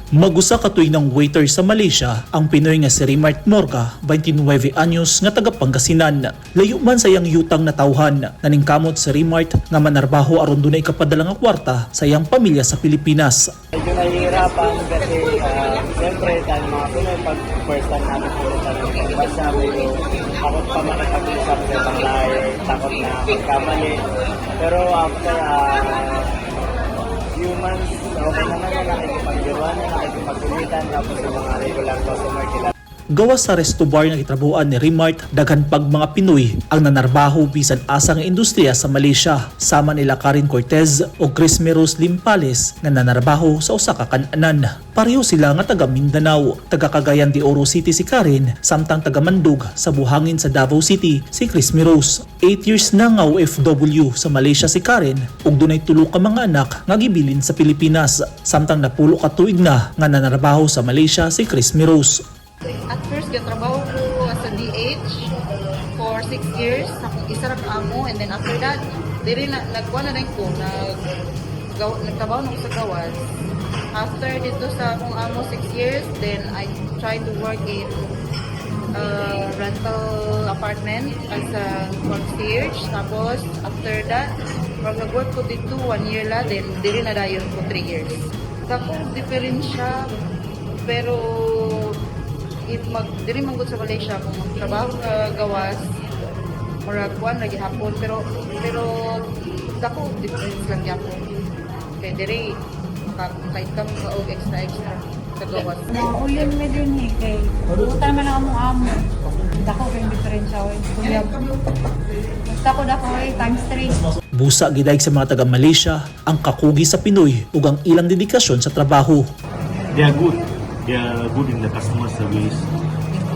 Mag-usa ka tuig ng waiter sa Malaysia ang Pinoy nga si Remart Morga, 29 anyos, nga taga Pangasinan. Layo man sa iyang yutang natawhan, naningkamot si Remart nga manarbaho aron dunay kapadala nga kwarta sa iyang pamilya sa Pilipinas. Medyo nahihirapan kasi siyempre tayo mga Pinoy, pag first time namin pumunta ng ibang bansa, medyo takot pa makipag-usap sa ibang lahi, takot na magkamali. Pero after few months, okay naman na nakikipagbiruan na, nakikipagkulitan, tapos yung mga regular customer, kilala Gawas sa resto bar nga gitrabuhan ni Remart, daghan pag mga Pinoy ang nanarbaho bisan asa nga industriya sa Malaysia. Sama nila Karen Cortez o Chris Meros Limpales nga nanarbaho sa usa ka kan-anan. Pareho sila nga taga Mindanao, taga Cagayan de Oro City si Karen, samtang taga Mandug sa Buhangin sa Davao City si Chris Meros. 8 years na nga OFW sa Malaysia si Karen ug dunay tulo ka mga anak nga gibilin sa Pilipinas, samtang napulo ka tuig na nga nanarbaho sa Malaysia si Chris Meros. At first, gatrabaho ko as a DH for 6 years sa akong isa ra ka amo, and then after that, diri na nagkuha na rin ko, nagtrabaho na ko sa gawas. After dito sa akong amo 6 years, then I tried to work in rental apartment as a concierge. Tapos, after that, pag nag-work ko dito, one year la, then diri na dayon ko 3 years. Dakong diferensya, pero if mag diri man gud sa Malaysia, kung magtrabaho ka gawas, murag kuan lagi hapon, pero dako difference lang gyapon kay diri maka-income ka og extra extra sa gawas. Mauyon mi din eh, kay buutan man ang among amo. Dako kayong diferensya oy. Kuyab. Basta ko dako oy, times 3. Busa gidayeg sa mga taga Malaysia ang kakugi sa Pinoy ug ang ilang dedikasyon sa trabaho. They are good. They are good in the customer service.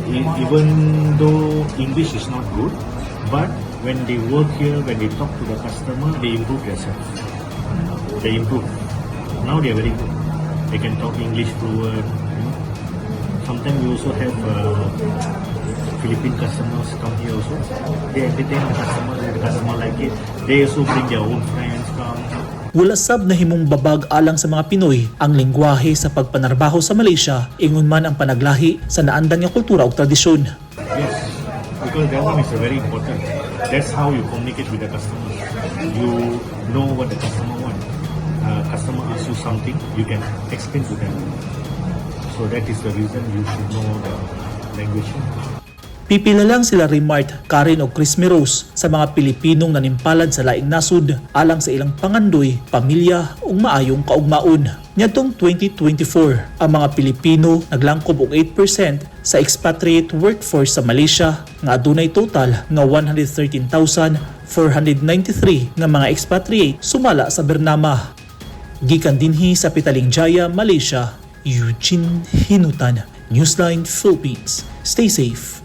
Even though English is not good, but when they work here, when they talk to the customer, they improve themselves. They improve. Now they are very good. They can talk English fluent. Sometimes we also have Philippine customers come here also. They entertain the customer, the customer like it. They also bring their own friends come. Wala sab nahimong babag alang sa mga Pinoy ang lingwahe sa pagpanarbaho sa Malaysia, ingon man ang panaglahi sa naandan nga kultura ug tradisyon. Yes, because that one is a very important. That's how you communicate with the customer. You know what the customer want. Customer asks you something, you can explain to them. So that is the reason you should know the language. Pipila lang sila Remart, Karen o Chris Meros sa mga Pilipinong nanimpalad sa laing nasud alang sa ilang pangandoy, pamilya ug maayong kaugmaon. Niadtong 2024, ang mga Pilipino naglangkob og 8% sa expatriate workforce sa Malaysia nga adunay total nga 113,493 nga mga expatriate, sumala sa Bernama. Gikan dinhi sa Petaling Jaya, Malaysia, Eugene Hinutan, Newsline Philippines. Stay safe.